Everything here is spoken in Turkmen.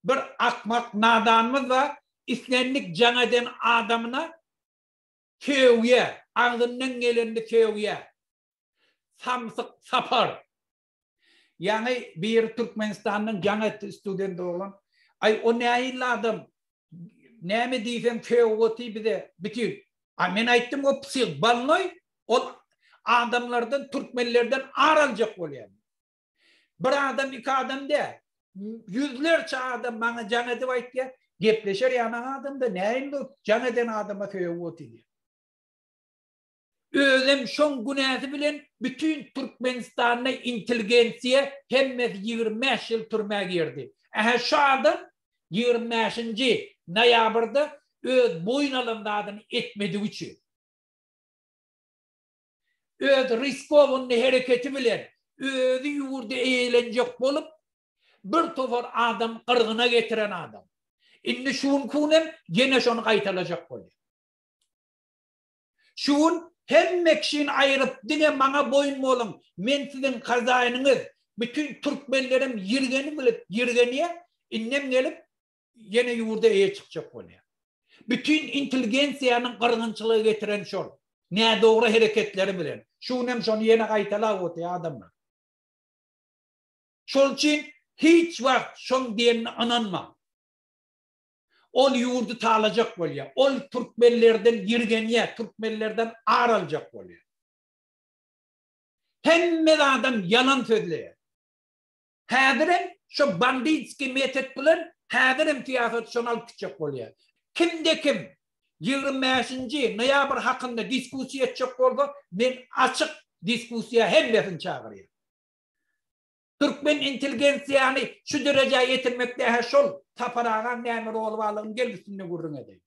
Bir akmak nadanymyz bar, islendik jaň eden adamyna sögýär, agzyndan gelenini sögýär. Samsyk Sapar. Ýaňy biri Türkmenistandan jaň etdi student oglan. Aý o nähili adam? Näme diýseň sögüp otyr bize bütin. A men aýtdym o psih bolnoý ol adamlardan türkmenlerden ar aljak bolýar. Bir adam iki adam däl. Ýüzlerçe adam maňa jaň edip aýtýar, gepleşer ýanak adamda nähili ol jaň eden adama sögüp otyr diýip. Özem şoň günäsi bilen bütin Türkmenistanda intelgensiýa hemmesi 25 ýyl türmä girdi. Ähä şu adam 25-nji noýabrda öz boýun alan zadyny etmedigi üçin. Öz riskowanyny hereketi bilen özi ýurdy eýelenjek bolup bir topar adam gyrgyna getiren adam. Indi şu günki gün hem ýene şony gaýtalajak bolýar. Şu gün hemme kişini aýyryp diňe maňa boýun boluň, men siziň hazaýynyňyz, bütin türkmenlerem ýirgeni bilip ýirgenýär, indem gelip ýene ýurda eýe çykjak bolýar. Bütin intelligensiýanyň gyrgynçylyga getiren şol. Nädogry hereketleri bilen. Şu günem şony ýene gaýtalap otyr adamlar. Şol üçin hiç wagt şoň diýenine ynanmaň. Ol ýurdy talajak bolýar. Ol türkmenlerden ýirgenýär, türkmenlerden ar aljak bolýar. Hemme zadam ýalan sözleýär. Häzirem şo banditskiý metod bilen häzirem syýasaty şony alyp gitjek bolýar. Kimde kim 25-nji noýabr hakynda diskussiýa etjek bolsa, men açyk diskussiýa hemmesini çagyrýan. Türkmen intelgensiýany şu derejä ýetirmekde-hä şol Sapar agaň näme roly barlygyny gel üstünde gürrüň edeýin.